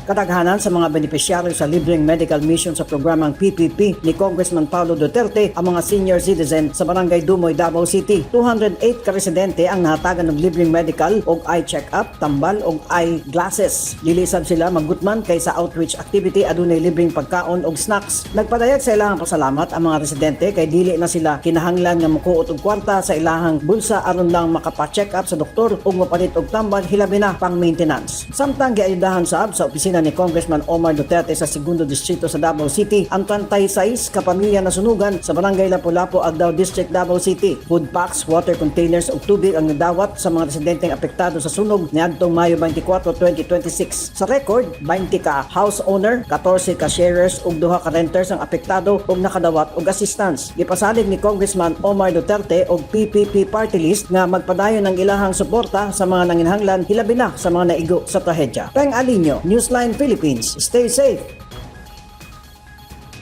Kadaghanan sa mga benepisyaryo sa libreng medical mission sa programang PPP ni Congressman Paolo Duterte ang mga senior citizen sa Barangay Dumoy, Davao City. 208 ka residente ang nahatagan og libreng medical og eye check-up, tambal og eye glasses. Dili sab sila magutman kay sa outreach activity adunay libreng pagkaon og snacks. Nagpadayag sa ilahang pasalamat ang mga residente kay dili na sila kinahanglan nga mukuot og kwarta sa ilahang bulsa aron lang makapa-check up sa doktor ug mapalit og tambal, hilabi na pang maintenance. Samtang giayudahan sab sa opisina ni Congressman Omar Duterte sa segundo distrito sa Davao City ang 36 ka pamilya nasunugan sa Barangay Lapu-Lapu, Agdao District, Davao City. Food packs, water containers ug tubig ang nadawat sa mga residenteng apektado sa sunog niadtong Mayo 24, 2026. Sa record, 20 ka house owner, 14 ka sharers ug duha ka renters ang apektado ug nakadawat og assistance. Gipasalig ni Congressman Omar Duterte og PPP party list nga magpadayon ang ilahang suporta sa mga nanginhanglan, hilabi na sa mga naigo sa trahedya. Peng Alinio, Newsline Philippines. Stay safe.